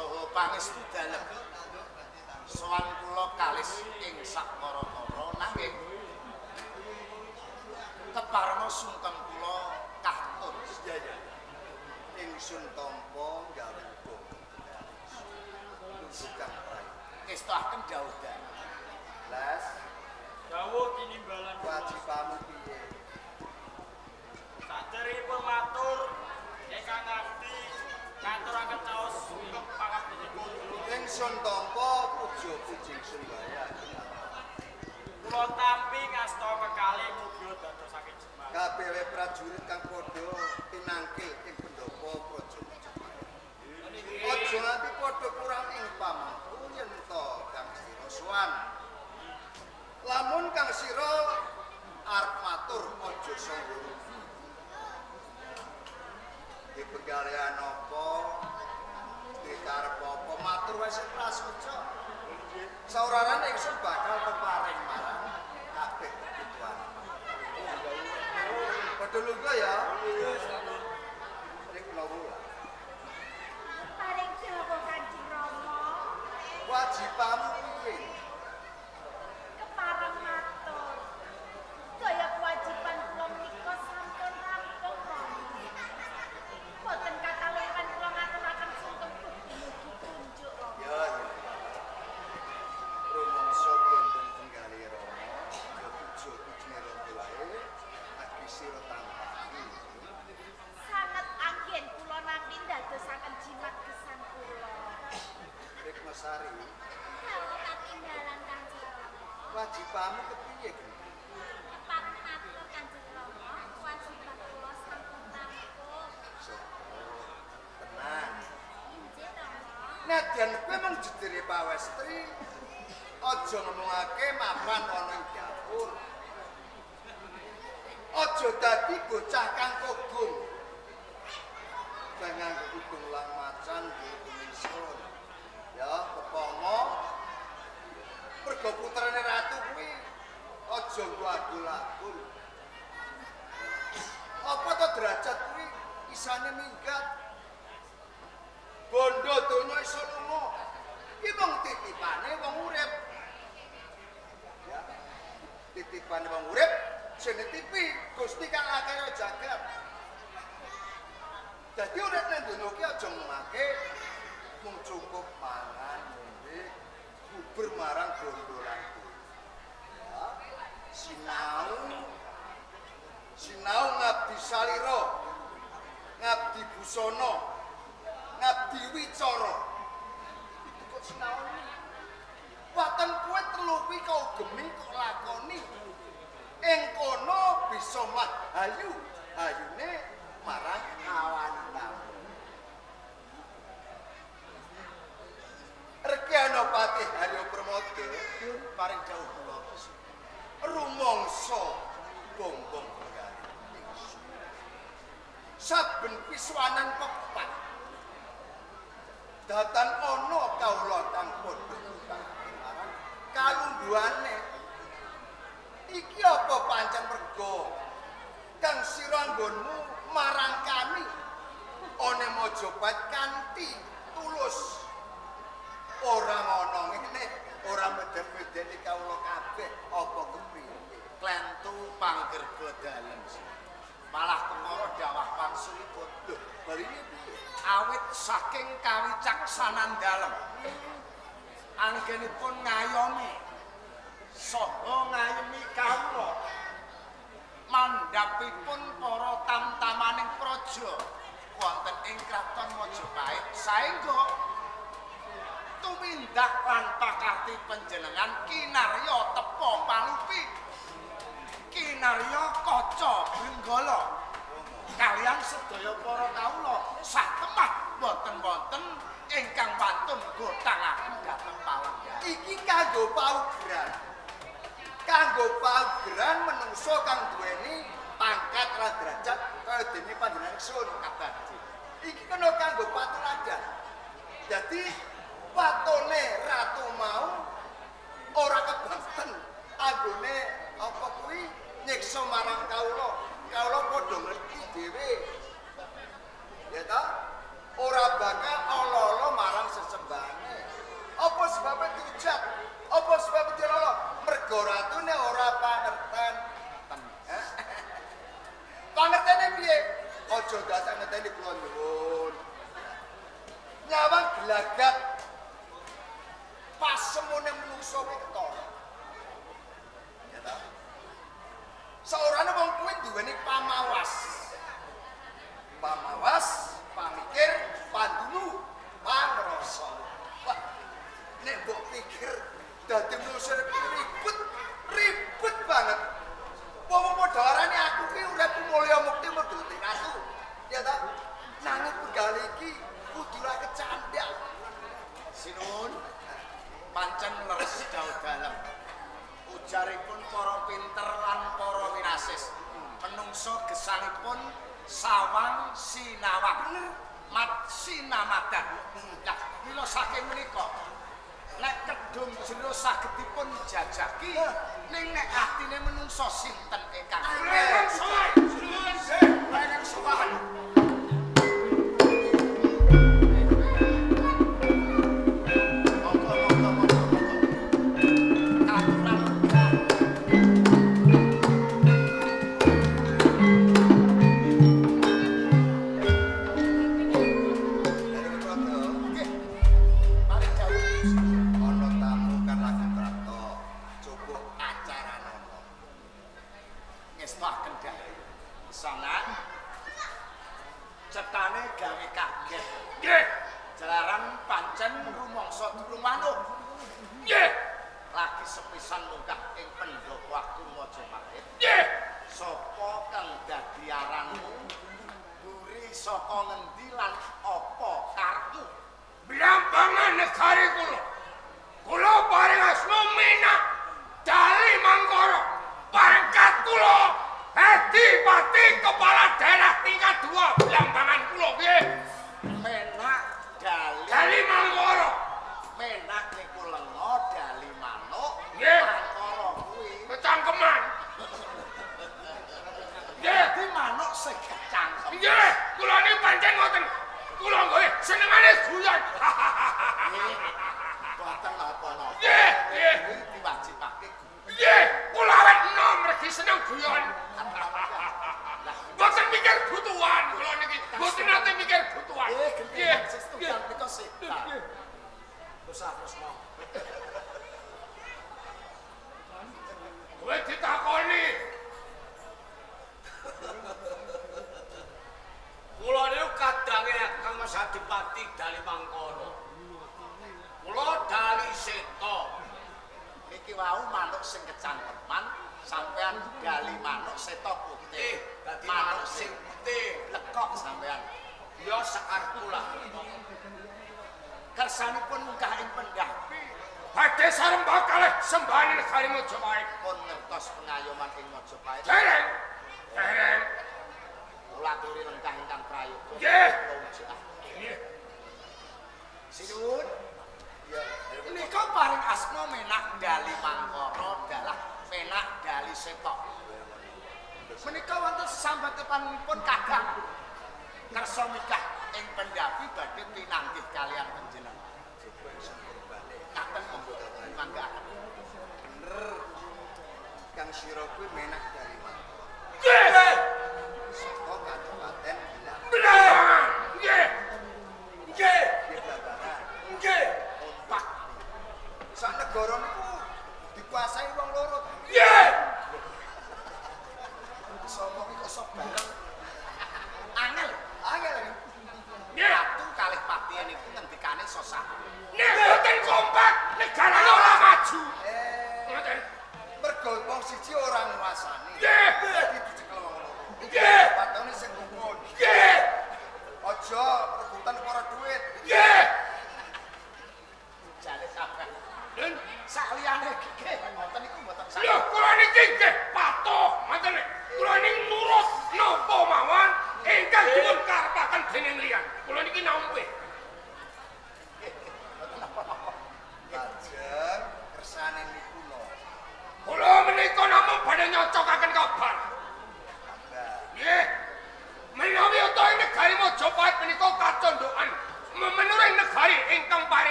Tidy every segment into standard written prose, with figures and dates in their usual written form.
Saha pangestu dalem. Sowan kula kalis ing sakmara-mara nanging keparna sungkem kula katur. Iya iya. Ingsun tampa gawe hukum. Lungguh rai. Ngestoaken dawuh dalem. Les. Dawuh tinimbalan wajibamu piye? Saderengipun matur ingkang ngabdi ngaturaken caos sungkem pangabdinipun. Ingsun tampa puja puji ingsun wae. Kula tampi ngasta kekalih mugi dadosaken jembar. Kabeh prajurit kang padha tinangkil ing pendopo Praja Majapahit. Aja nganti padha kurang ing pamangku yen to Kang Sira sowan. Lamun Kang Sira arep matur aja sangga rugi. Dipenggawean apa? Dikarep apa matur wae sing prasaja. Saurarane ingsun bakal peparing marang kabeh kebutuhan. Padha lungguh ya. Ring menawa. Paring dawuh Kanjeng Rama. Wajibamu piye? Kepareng matur. Kaya kewajiban kula menika sampun rampung Rama. Boten kataluwen kula ngaturaken sungkem mugi kunjuk Rama. Ya ya. Rumangsa boten tenggali Rama, ya puja pujine Rama wae, agi sira tampani. Sanget anggen kula nampi ndadosaken jimat gesang kula. Rikmasari, Dawuh katindalan Kanjeng Rama. Wajibamu kepiye, Gendhi? Kepareng matur Kanjeng Rama, kewajiban kula sampun rampung. Tenang. Injih Rama. Nadyan kowe mung jedere pawestri, aja ngomongake mapan ana ing dapur. Aja dadi bocah kang kogong. Kowe nganggo kudung lang macan duwe ingsun. Ya, kepongo mergo putrane ratu kuwi aja nggo agul-agul. Apa to derajat kuwi isane minggat? Bondo donya iso lunga. Ki mung titipane wong urip. Ya. Titipane wong urip sing nitipi Gusti kang akeh jagat. Dadi urip nang donya ki aja ngomongake mung cukup mangan, ngombe, buber marang bondo lan donya. Ya. Sinau sinau ngabdi salira, ngabdi busana, ngabdi wicara. Itu kok sinaoni. Waten kowe telu kuwi kaugemi kok lakoni. Ing kono bisa mahayu, hayune marang awan tamu. Rekyana Patih Haryo Pramoda paring dawuh kula. Rumangsa bongbong penggali ingsun. Saben piswanan pepat datan ana kawula kang padha ngutangake marang kalungguhane. Iki apa pancen merga kang sira nggonmu marang kami ana Majapahit kanthi tulus. Ora ana ngene, ora meden-medeni kawula kabeh apa kepriye. Klentu panggerba dalem. Malah kemara dawah wangsulipun. Lho, baline piye? Awit saking kawicaksanan dalem. Anggenipun ngayomi saha ngayemi kawula. Mandhapipun para tamtamaning praja wonten ing kraton Majapahit saengga tumindak lan pakarti panjenengan kinarya tepa palupi, kinarya kaca brenggala kalian sedaya para kawula satemah boten wonten ingkang wantun gothangaken dhateng palenggan. Iki kanggo paugeran. Kanggo paugeran menungso kang duweni pangkat lan derajat kaya dene panjenengan ingsun abadi. Iki kena kanggo patuladan. Dadi watone ratu mau ora kebanten anggone apa kuwi nyiksa marang kawula. Kawula padha ngerti dhewe. Ya ta? Ora bakal ala-ala marang sesepuh. Mergo ratune ora pangerten. Pangertene piye? Aja dadak ngeteni kula nyuwun. Nyawang gelagat pasemone menungso kuwi ketara. Ya ta? Saorane wong kuwi duweni pamawas. Pamawas, pamikir, pandulu, pangrasa. Wah, nek mbok pikir dadi menungso ribet, ribet banget. Wong padha arane aku ki urip mulya mukti mergo ratu. Ya ta? Nanging penggali iki kudu ra kecandhak. Sinuwun, pancen leres dawuh dalem. Ujaripun para pinter lan para winasis. Menungso gesangipun sawang sinawang. Mat sinamadan. Lah, mila saking menika nek kedung jero saged dipun jajaki, ning nek atine menungso sinten ingkang Lengan sowan.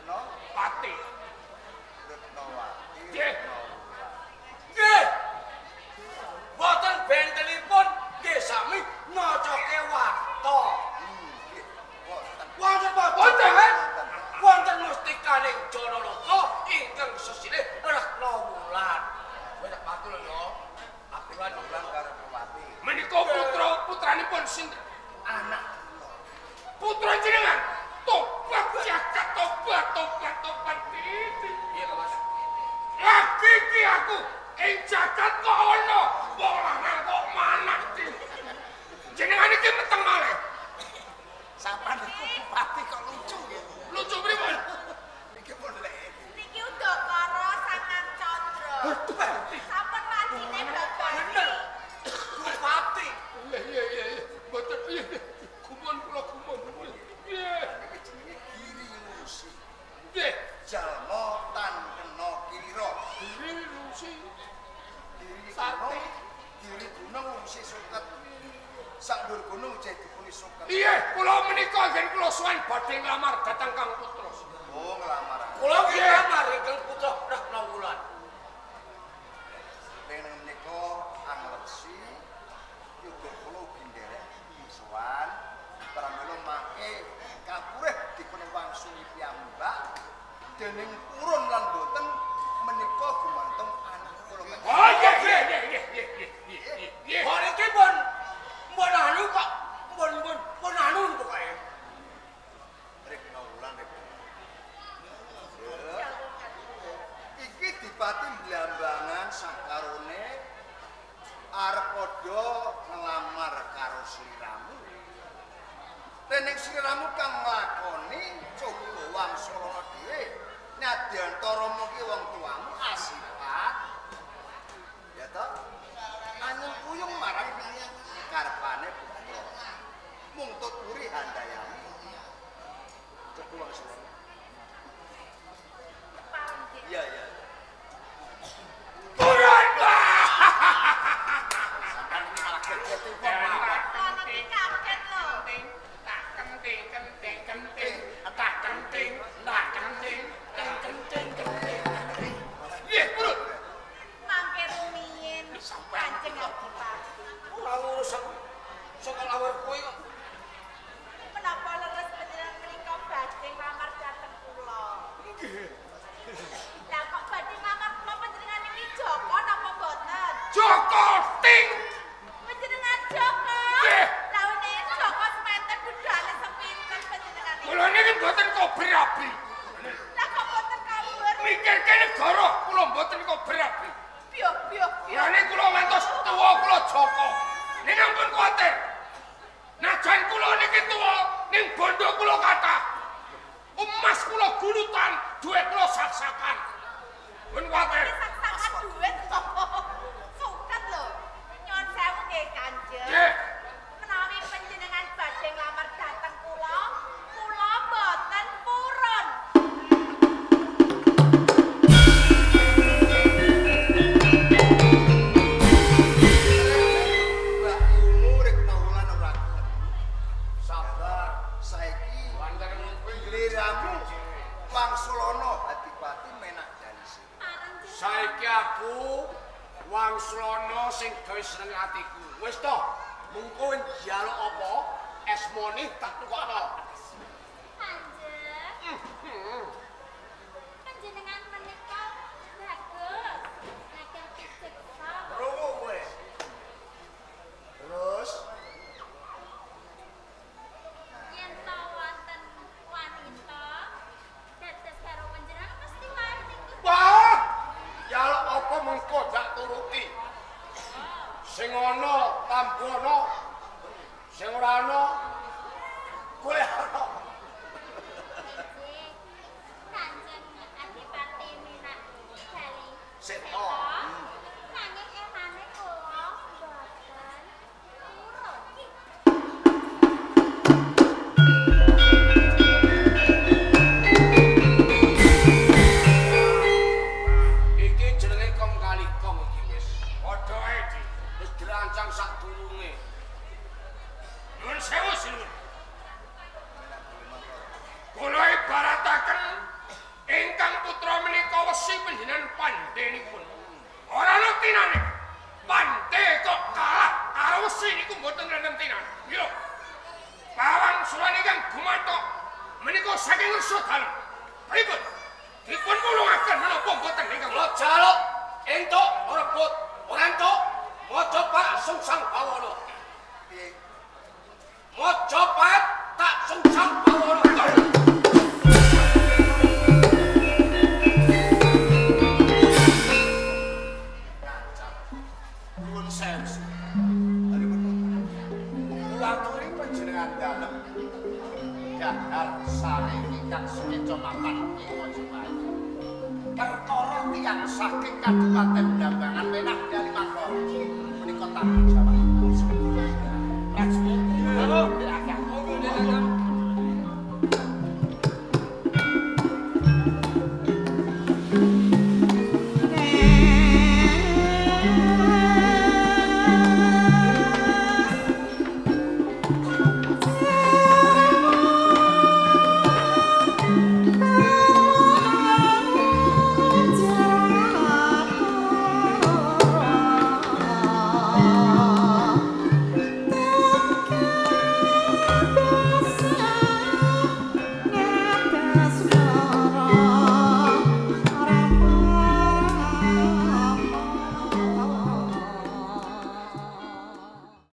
Retno Pati. Retnowati. Nggih. Nggih. Boten bentenipun nggih sami ngocake warta. Nggih. Wonten. Wonten wonten. Wonten mustikaning Janaloka ingkang sesilih Retno Wulan. Kowe tak pati lho ya. Aturan Wulan karo Retnowati. Menika putra putranipun sinten? Anak putra jenengan. Tobat jagat tobat tobat tobat. Iya to, Mas. Lagi iki aku ing jagat kok ana wong lanang kok manah iki. Jenengan iki meteng malih. Sampeyan niku bupati kok lucu nggih. Lucu pripun? Niki pun lek. Niki Udakara Sangang Candra. Sampun wacine babar. Bener. Bupati. Iya iya iya. Mboten iya. Gumun kula gumun. Nggih. Niki jenenge Giri Lusi. Nggih. Jalma tan kena kilira. Giri Lusi. Giri Sate. Giri gunung lusi suket. Sak dhuwur gunung jeh dipuni suket. Iya, kula menika anggen kula sowan badhe nglamar dhateng Kang Putra. Oh, nglamar. Kula nggih nglamar ingkang putra Retno Wulan. Ning menika anglepsi yoga kula ugi nderek sowan pramila mangke kapurih dipun wangsuli piyambak dening purun lan boten menika gumantung anak kula. Oh, nggih nggih nggih nggih nggih. Nggih. Kok niki pun pun anu kok pun pun pun anu pokoke. Retno Wulan Retno. Iki dipati blambangan sakarone arep padha nglamar karo sliramu. Dening sliramu kang nglakoni coba wangsulana dhewe nadyan Rama ki wong tuamu asipat. Ya toh? Anyung kuyung marang karepane putra. Mung tut wuri handayani. Coba wangsulana. Iya iya. Turun. Sampeyan iki malah gegeti wong mawon. Kono iki kaget lho. Tak kenting kenting kenting tak kenting tak kenting kenting kenting kenting. Nggih, purun. Mangke rumiyin Kanjeng Adipati. Ora ngurus aku. Saka lawar kowe kok. Menapa leres panjenengan menika badhe nglamar dhateng kula? Nggih. Lah kok badhe nglamar kula panjenengan niki Joko napa mboten? Joko ting. Panjenengan Joko. Nggih. Lah wene Joko sementen budhane sepinten panjenengan niki. Kula niki mboten kober abi. Lah kok mboten kabar? Mikirke negara kula mboten kober abi. Biyo biyo biyo. Mulane kula ngantos tuwa kula Joko. Ning ampun kuwatir. Najan kula niki tuwa, ning bondo kula kathah. Emas kula gulutan, dhuwit kula sak-sakan. Pun kuwatir. Sak-sakan dhuwit kok. Suket lho. Nyuwun sewu nggih Kanjeng. Nggih. Menawi panjenengan badhe nglamar dhateng kula, kula mboten purun. Mbak Yumu Retno Wulan ora gelem. Sabar. Saiki liramu wangsulana Adipati menak jalisi. Saiki aku wangsulana sing gawe seneng atiku. Wis to, mengko njaluk apa? Esmone tak tukokno. Kanjeng. Panjenengan menika bagus. Ngakeh pijeksa. Krungu kowe. Terus Yen to wonten wanita dados karo panjenengan mesti wae niku. Wah, njaluk apa mengko tak turuti. Sing ana tambono, sing ora ana golek ana. Kanjeng Adipati patok menika saking ngersa dalem. Pripun? Dipun wulungaken menapa mboten ingkang Kula jaluk entuk rebut, ora entuk maca Pak Sungsang Bawana. Piye? Maca Pak tak Sungsang Bawana. Nuwun sewu. Kula aturi panjenengan dalem dahar sare ingkang sekeca mapan ing Majapahit. Perkara tiyang saking Kabupaten Blambangan Menah Dalimakara menika tanggung jawab.